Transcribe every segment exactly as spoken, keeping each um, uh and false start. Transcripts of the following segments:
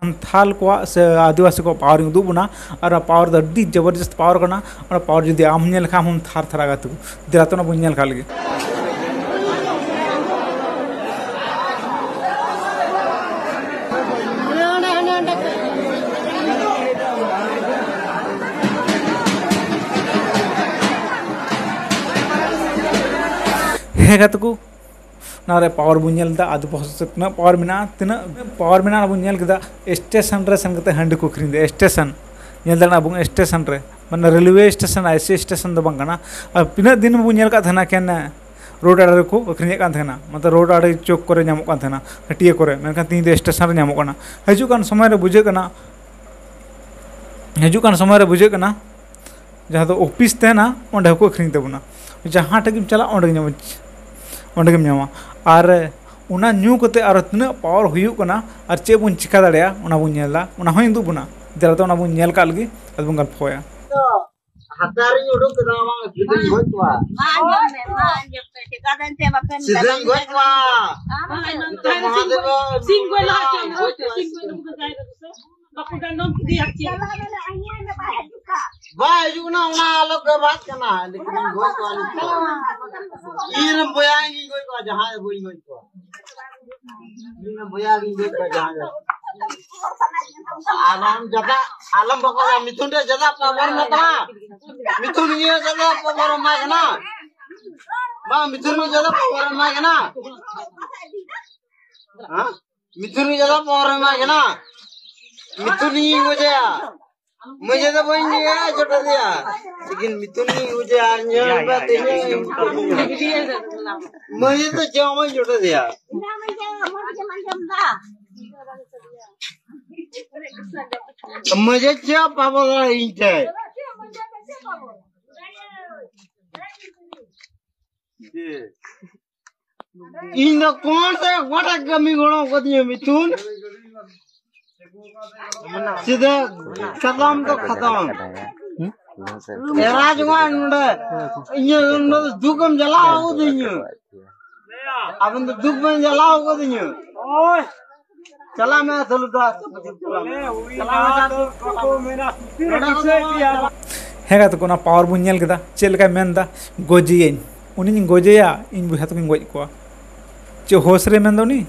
ᱥᱟᱱᱛᱷᱟᱞ ᱠᱚᱣᱟᱜ ᱥᱮ ᱟᱹᱫᱤᱵᱟᱹᱥᱤ ᱠᱚᱣᱟᱜ ᱯᱟᱣᱟᱨ ᱤᱧ ᱩᱫᱩᱜ ᱵᱚᱱᱟ᱾ ᱟᱨ ᱚᱱᱟ ᱯᱟᱣᱟᱨ ᱫᱚ ᱟᱹᱰᱤ ᱡᱚᱵᱚᱨᱡᱚᱥᱛ ᱯᱟᱣᱟᱨ ᱠᱟᱱᱟ᱾ ᱚᱱᱟ ᱯᱟᱣᱟᱨ ᱡᱩᱫᱤ ᱟᱢ ᱦᱚᱸ ᱧᱮᱞ ᱞᱮᱠᱷᱟᱱ, ᱟᱢ ᱦᱚᱸᱢ ᱛᱷᱟᱨ ᱛᱷᱟᱨᱟᱜᱼᱟ ᱜᱟᱛᱮ ᱠᱚ᱾ ᱫᱮᱞᱟ ᱛᱚ, ᱚᱱᱟ ᱵᱚᱱ ᱧᱮᱞ ᱠᱟᱜ ᱞᱮᱜᱮ᱾ ᱦᱮᱸ ᱜᱟᱛᱮ ᱠᱚ, ᱚᱱᱟ ᱨᱮ ᱯᱟᱣᱟᱨ ᱵᱚᱱ ᱧᱮᱞ ᱮᱫᱟ, ᱟᱹᱫᱤᱵᱟᱹᱥᱤ ᱛᱤᱱᱟᱹᱜ ᱯᱟᱣᱟᱨ ᱢᱮᱱᱟᱜᱼᱟ, ᱛᱤᱱᱟᱹᱜ ᱯᱟᱣᱟᱨ ᱢᱮᱱᱟᱜᱼᱟ, ᱚᱱᱟ ᱵᱚᱱ ᱧᱮᱞ ᱠᱮᱫᱟ᱾ ᱥᱴᱮᱥᱚᱱ ᱨᱮ ᱥᱮᱱ ᱠᱟᱛᱮ ᱦᱟᱺᱰᱤ ᱠᱚ ᱟᱹᱠᱷᱨᱤᱧ ᱮᱫᱟ, ᱥᱴᱮᱥᱚᱱ᱾ ᱧᱮᱞ ᱫᱟᱲᱮᱭᱟᱜ ᱠᱟᱱᱟ ᱵᱚᱱ ᱥᱴᱮᱥᱚᱱ ᱨᱮ, ᱢᱟᱱᱮ ᱨᱮᱞᱣᱮ ᱥᱴᱮᱥᱚᱱ, ᱟᱭᱥᱤ ᱥᱴᱮᱥᱚᱱ ᱫᱚ ᱵᱟᱝ ᱠᱟᱱᱟ᱾ ᱟᱨ ᱛᱤᱱᱟᱹᱜ ᱫᱤᱱ ᱵᱚᱱ ᱧᱮᱞ ᱠᱟᱜ ᱛᱟᱦᱮᱱᱟ ᱮᱠᱮᱱ ᱨᱳᱰ ᱟᱲᱮ ᱨᱮᱠᱚ ᱟᱹᱠᱷᱨᱤᱧᱮᱫ ᱠᱟᱱ ᱛᱟᱦᱮᱱᱟ, ᱢᱚᱛᱞᱚᱵ ᱨᱳᱰ ᱟᱲᱮ ᱪᱚᱠ ᱠᱚᱨᱮ ᱧᱟᱢᱚᱜ ᱠᱟᱱ ᱛᱟᱦᱮᱱᱟ, ᱦᱟᱹᱴᱤᱭᱟᱹ ᱠᱚᱨᱮ, ᱢᱮᱱᱠᱷᱟᱱ ᱛᱮᱦᱮᱧ ᱫᱚ ᱥᱴᱮᱥᱚᱱ ᱨᱮ ᱧᱟᱢᱚᱜ ᱠᱟᱱᱟ᱾ ᱦᱤᱡᱩᱜ ᱠᱟᱱ ᱥᱚᱢᱚᱭ ᱨᱮ ᱵᱩᱡᱷᱟᱹᱜ ᱠᱟᱱᱟ, ᱦᱤᱡᱩᱜ ᱠᱟᱱ ᱥᱚᱢᱚᱭ ᱨᱮ ᱵᱩᱡᱷᱟᱹᱜ ᱠᱟᱱᱟ, ᱡᱟᱦᱟᱸ ᱫᱚ ᱚᱯᱷᱤᱥ ᱛᱟᱦᱮᱱᱟ, ᱚᱸᱰᱮ ᱦᱚᱸᱠᱚ ᱟᱹᱠᱷᱨᱤᱧ ᱛᱟᱵᱚᱱᱟ᱾ ᱡᱟᱦᱟᱸ ᱴᱷᱮᱱ ᱜᱮᱢ ᱪᱟᱞᱟᱜ, ᱚᱸᱰᱮ ᱜᱮ ᱧᱟᱢᱟ, ᱚᱸᱰᱮ ᱜᱮᱢ ᱧᱟᱢᱟ᱾ ᱟᱨ ᱚᱱᱟ ᱧᱩ ᱠᱟᱛᱮ ᱟᱨᱚ ᱛᱤᱱᱟᱹᱜ ᱯᱟᱣᱟᱨ ᱦᱩᱭᱩᱜ ᱠᱟᱱᱟ ᱟᱨ ᱪᱮᱫ ᱵᱚᱱ ᱪᱤᱠᱟ ᱫᱟᱲᱮᱭᱟᱜᱼᱟ, ᱚᱱᱟ ᱵᱚᱱ ᱧᱮᱞᱟ, ᱚᱱᱟ ᱦᱚᱸᱧ ᱩᱫᱩᱜ ᱵᱚᱱᱟ᱾ ᱫᱮᱞᱟ ᱛᱚ, ᱚᱱᱟ ᱵᱚᱱ ᱧᱮᱞ ᱠᱟᱜ ᱞᱮᱜᱮ, ᱟᱫᱚ ᱵᱚᱱ ᱜᱚᱞᱯᱷᱚᱭᱟ᱾ ᱦᱟᱛᱟᱨᱤᱧ ᱩᱰᱩᱠ ᱠᱮᱫᱟ, ᱵᱟᱝ ᱥᱤᱫᱷᱟᱹᱧ ᱜᱚᱡ ᱠᱚᱣᱟ᱾ ᱢᱟ ᱟᱸᱡᱚᱢ ᱢᱮ, ᱢᱟ ᱟᱸᱡᱚᱢ ᱢᱮ, ᱪᱮᱫᱟᱜ ᱮᱱᱛᱮ ᱵᱟᱯᱮ ᱢᱮᱛᱟ ᱥᱤᱫᱷᱟᱹᱧ ᱫᱤᱧᱟ? ᱜᱚᱡ ᱠᱚᱣᱟ᱾ ᱟᱢ ᱟᱢ ᱱᱤᱛᱚᱜ ᱢᱚᱦᱟᱫᱮᱵ ᱥᱤᱢ ᱜᱚᱡ ᱞᱟᱦᱟ ᱪᱚ, ᱜᱚᱡ ᱠᱚᱣᱟ᱾ ᱥᱤᱢ ᱜᱚᱡ ᱞᱟᱦᱟ ᱪᱚ᱾ ᱵᱟᱠᱚ ᱰᱟᱸᱰᱚᱢ ᱠᱮᱫᱮᱭᱟ ᱪᱮᱫ? ᱵᱟᱭ ᱦᱤᱡᱩᱜ ᱠᱟᱱᱟ, ᱚᱱᱟ ᱟᱞᱚ ᱜᱮ ᱵᱟᱫ ᱠᱟᱱᱟ, ᱞᱮᱠᱤᱱ ᱤᱧ ᱜᱚᱡ ᱠᱚᱣᱟ ᱱᱤᱛᱚᱜ᱾ ᱤᱧ ᱨᱮᱱ ᱵᱚᱭᱦᱟ ᱤᱧ ᱜᱚᱡ ᱠᱚᱣᱟ, ᱡᱟᱦᱟᱸᱭ ᱵᱟᱹᱧ ᱜᱚᱡ ᱠᱚᱣᱟ᱾ ᱤᱧ ᱨᱮᱱ ᱵᱚᱭᱦᱟ ᱜᱤᱧ ᱜᱚᱡ ᱠᱚᱣᱟ, ᱡᱟᱦᱟᱸᱭ ᱜᱮ᱾ ᱟᱞᱚᱢ ᱡᱟᱫᱟ, ᱟᱞᱚᱢ ᱵᱚᱠᱚᱭᱟ, ᱢᱤᱛᱷᱩᱱ ᱨᱮ ᱡᱟᱫᱟ ᱯᱟᱣᱟᱨ ᱢᱮ ᱛᱟᱢᱟ᱾ ᱢᱤᱛᱷᱩᱱ ᱜᱮ ᱡᱟᱫᱟ ᱯᱟᱣᱟᱨ ᱮᱢᱟᱭ ᱠᱟᱱᱟ᱾ ᱵᱟᱝ, ᱢᱤᱛᱷᱩᱱ ᱜᱮ ᱡᱟᱫᱟ ᱯᱟᱣᱟᱨ ᱮᱢᱟᱭ ᱠᱟᱱᱟ᱾ ᱦᱮᱸ? ᱢᱤᱛᱷᱩᱱ ᱜᱮ ᱡᱟᱫᱟ ᱯᱟᱣᱟᱨ ᱮᱢᱟᱭ ᱠᱟᱱᱟ᱾ ᱢᱤᱛᱷᱩᱱ ᱤᱧ ᱜᱚᱡᱮᱭᱟ᱾ ᱢᱟᱹᱡᱷᱤ ᱫᱚ ᱵᱟᱹᱧ ᱤᱭᱟᱹ ᱡᱚᱴᱮᱫ ᱮᱭᱟ᱾ ᱞᱮᱠᱤᱱ ᱢᱤᱛᱷᱩᱱ ᱤᱧ ᱜᱚᱡᱮᱭᱟ ᱟᱨ ᱧᱮᱞ ᱢᱮ ᱛᱮᱦᱮᱧ ᱢᱟᱹᱡᱷᱤ ᱫᱚ ᱪᱮᱫ ᱦᱚᱸ ᱵᱟᱹᱧ ᱡᱚᱴᱮᱫ ᱮᱭᱟ᱾ ᱢᱟᱹᱡᱷᱤ ᱪᱮᱫ ᱯᱟᱵᱚ ᱫᱚ ᱤᱧ ᱴᱷᱮᱡ᱾ ᱤᱧ ᱫᱚ ᱠᱚᱱ ᱥᱮ ᱚᱠᱟᱴᱟᱜ ᱠᱟᱹᱢᱤ ᱜᱚᱲᱚ ᱠᱟᱫᱤᱧᱟ ᱢᱤᱛᱷᱩᱱ? ᱥᱤᱫᱷᱟᱹ ᱠᱷᱟᱛᱟᱢ ᱫᱚ ᱠᱷᱟᱛᱟᱢ᱾ ᱮᱨᱟ ᱡᱚᱝᱟ ᱱᱚᱰᱮ ᱤᱧᱟᱹᱜ ᱱᱚᱰᱮ ᱫᱩᱠ ᱮᱢ ᱡᱟᱞᱟᱣ ᱠᱟᱫᱤᱧᱟ᱾ ᱟᱵᱮᱱ ᱫᱚ ᱫᱩᱠ ᱵᱮᱱ ᱡᱟᱞᱟᱣ ᱠᱟᱫᱤᱧᱟ᱾ ᱪᱟᱞᱟᱜ ᱢᱮ ᱥᱟᱹᱞᱩ ᱫᱟ᱾ ᱪᱟᱞᱟᱜ ᱢᱮ ᱥᱟᱹᱞᱩ ᱫᱟ᱾ ᱦᱮᱸ ᱜᱟᱛᱮ ᱠᱚ, ᱚᱱᱟ ᱯᱟᱣᱟᱨ ᱵᱚᱱ ᱧᱮᱞ ᱠᱮᱫᱟ, ᱪᱮᱫ ᱞᱮᱠᱟᱭ ᱢᱮᱱᱫᱟ, ᱜᱚᱡᱮᱭᱟᱹᱧ, ᱩᱱᱤᱧ ᱜᱚᱡᱮᱭᱟ, ᱤᱧ ᱵᱚᱭᱦᱟ ᱛᱟᱠᱚᱧ ᱜᱚᱡ ᱠᱚᱣᱟ᱾ ᱪᱮᱫ ᱦᱳᱥ ᱨᱮ ᱢᱮᱱᱫᱟ ᱩᱱᱤ?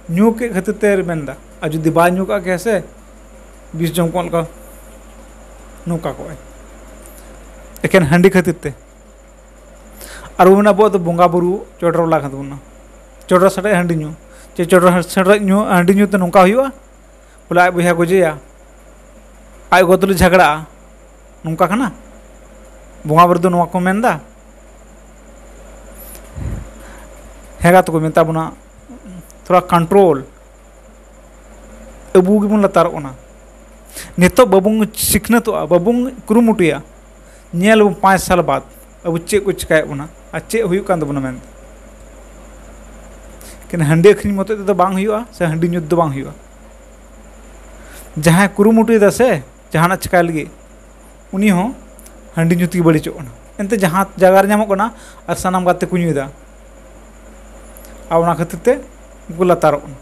ᱧᱩ ᱠᱮᱫ ᱠᱷᱟᱹᱛᱤᱨ ᱛᱮ ᱢᱮᱱᱫᱟ, ᱟᱨ ᱡᱩᱫᱤ ᱵᱟᱭ ᱧᱩ ᱠᱟᱜ ᱠᱮᱭᱟ ᱥᱮ, ᱵᱤᱥ ᱡᱚᱢ ᱠᱚᱜ ᱞᱮᱠᱟ ᱱᱚᱝᱠᱟ ᱠᱚᱜᱼᱟᱭ, ᱮᱠᱮᱱ ᱦᱟᱺᱰᱤ ᱠᱷᱟᱹᱛᱤᱨ ᱛᱮ᱾ ᱟᱨ ᱩᱱ ᱟᱵᱚᱣᱟᱜ ᱫᱚ ᱵᱚᱸᱜᱟ ᱵᱩᱨᱩ ᱪᱚᱰᱚᱨ ᱞᱟᱜᱟᱣ ᱛᱟᱵᱚᱱᱟ, ᱪᱚᱰᱚᱨ ᱥᱟᱨᱮᱡ ᱦᱟᱺᱰᱤ ᱧᱩ᱾ ᱪᱮ ᱪᱚᱰᱚᱨ ᱥᱟᱨᱮᱡ ᱧᱩ, ᱦᱟᱺᱰᱤ ᱧᱩ ᱛᱮ ᱱᱚᱝᱠᱟ ᱦᱩᱭᱩᱜᱼᱟ? ᱵᱚᱞᱮ ᱟᱡ ᱵᱚᱭᱦᱟ ᱜᱚᱡᱮᱭᱟ, ᱟᱡ ᱜᱚ ᱛᱩᱞᱩᱡ ᱡᱷᱟᱜᱽᱲᱟᱜᱼᱟ, ᱱᱚᱝᱠᱟ ᱠᱟᱱᱟ? ᱵᱚᱸᱜᱟ ᱵᱩᱨᱩ ᱫᱚ ᱱᱚᱣᱟ ᱠᱚ ᱢᱮᱱᱫᱟ? ᱦᱮᱸ ᱜᱟᱛᱮ ᱠᱚ, ᱢᱮᱛᱟ ᱵᱚᱱᱟ ᱛᱷᱚᱲᱟ ᱠᱚᱱᱴᱨᱳᱞ᱾ ᱟᱵᱚ ᱜᱮᱵᱚᱱ ᱞᱟᱛᱟᱨᱚᱜ ᱠᱟᱱᱟ᱾ ᱱᱤᱛᱚᱜ ᱵᱟᱵᱚᱱ ᱥᱤᱠᱷᱱᱟᱹᱛᱚᱜᱼᱟ, ᱵᱟᱵᱚᱱ ᱠᱩᱨᱩᱢᱩᱴᱩᱭᱟ, ᱧᱮᱞ ᱟᱵᱚᱱ ᱯᱟᱸᱪ ᱥᱟᱞ ᱵᱟᱫ ᱟᱵᱚ ᱪᱮᱫ ᱠᱚ ᱪᱤᱠᱟᱭᱮᱫ ᱵᱚᱱᱟ ᱟᱨ ᱪᱮᱫ ᱦᱩᱭᱩᱜ ᱠᱟᱱ ᱛᱟᱵᱚᱱᱟ ᱢᱮᱱᱛᱮ᱾ ᱮᱠᱮᱱ ᱦᱟᱺᱰᱤ ᱟᱹᱠᱷᱨᱤᱧ ᱢᱚᱛᱚᱡ ᱛᱮᱫᱚ ᱵᱟᱝ ᱦᱩᱭᱩᱜᱼᱟ, ᱥᱮ ᱦᱟᱺᱰᱤ ᱧᱩ ᱫᱚ ᱵᱟᱝ ᱦᱩᱭᱩᱜᱼᱟ᱾ ᱡᱟᱦᱟᱸᱭ ᱠᱩᱨᱩᱢᱩᱴᱩᱭᱮᱫᱟ ᱥᱮ ᱡᱟᱦᱟᱱᱟᱜ ᱪᱤᱠᱟᱭ ᱞᱟᱹᱜᱤᱫ, ᱩᱱᱤ ᱦᱚᱸ ᱦᱟᱺᱰᱤ ᱧᱩ ᱛᱮᱜᱮ ᱵᱟᱹᱲᱤᱡᱚᱜ ᱠᱟᱱᱟ᱾ ᱮᱱᱛᱮ ᱡᱟᱦᱟᱸ ᱡᱟᱭᱜᱟ ᱨᱮ ᱧᱟᱢᱚᱜ ᱠᱟᱱᱟ ᱟᱨ ᱥᱟᱱᱟᱢ ᱜᱟᱛᱮ ᱠᱚ ᱧᱩᱭᱮᱫᱟ, ᱟᱨ ᱚᱱᱟ ᱠᱷᱟᱹᱛᱤᱨ ᱛᱮ ᱩᱱᱠᱩ ᱞᱟᱛᱟᱨᱚᱜ ᱠᱟᱱᱟ᱾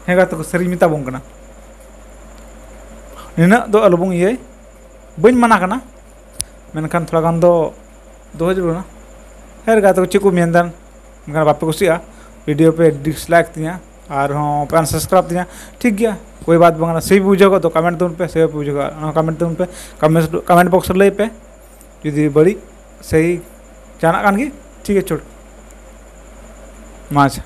ᱦᱮᱸ ᱜᱟᱛᱮ ᱠᱚ, ᱥᱟᱹᱨᱤᱧ ᱢᱮᱛᱟ ᱵᱚᱱ ᱠᱟᱱᱟ, ᱱᱤᱱᱟᱹᱜ ᱫᱚ ᱟᱞᱚᱵᱚᱱ ᱤᱭᱟᱹᱭ, ᱵᱟᱹᱧ ᱢᱟᱱᱟ ᱠᱟᱱᱟ, ᱢᱮᱱᱠᱷᱟᱱ ᱛᱷᱚᱲᱟ ᱜᱟᱱ ᱫᱚ ᱫᱚᱦᱚ ᱡᱟᱹᱨᱩᱲ ᱠᱟᱱᱟ᱾ ᱦᱮᱸ ᱜᱟᱛᱮ ᱠᱚ, ᱪᱮᱫ ᱠᱚ ᱢᱮᱱᱫᱟ? ᱢᱮᱱᱠᱷᱟᱱ ᱵᱟᱯᱮ ᱠᱩᱥᱤᱭᱟᱜᱼᱟ, ᱵᱷᱤᱰᱤᱭᱳ ᱯᱮ ᱰᱤᱥᱞᱟᱭᱤᱠ ᱛᱤᱧᱟ, ᱟᱨᱦᱚᱸ ᱯᱮ ᱟᱱᱥᱟᱵᱥᱠᱨᱟᱭᱤᱵ ᱛᱤᱧᱟ, ᱴᱷᱤᱠ ᱜᱮᱭᱟ, ᱠᱳᱭ ᱵᱟᱛ ᱵᱟᱝ ᱠᱟᱱᱟ᱾ ᱥᱮᱭ ᱵᱩᱡᱷᱟᱹᱣ ᱠᱚ ᱫᱚ ᱠᱚᱢᱮᱱᱴ ᱛᱟᱵᱚᱱ ᱯᱮ, ᱥᱮᱭ ᱵᱩᱡᱷᱟᱹᱣ ᱠᱚ, ᱚᱱᱟ ᱠᱚᱢᱮᱱᱴ ᱛᱟᱵᱚᱱ ᱯᱮ, ᱠᱚᱢᱮᱱᱴ ᱵᱚᱠᱥ ᱨᱮ ᱞᱟᱹᱭ ᱯᱮ ᱡᱩᱫᱤ ᱵᱟᱹᱲᱤᱡ ᱥᱮᱭ ᱡᱟᱦᱟᱱᱟᱜ ᱠᱟᱱ ᱜᱮ, ᱴᱷᱤᱠ ᱜᱮᱭᱟ, ᱪᱚᱞ ᱢᱟ ᱟᱪᱪᱷᱟ᱾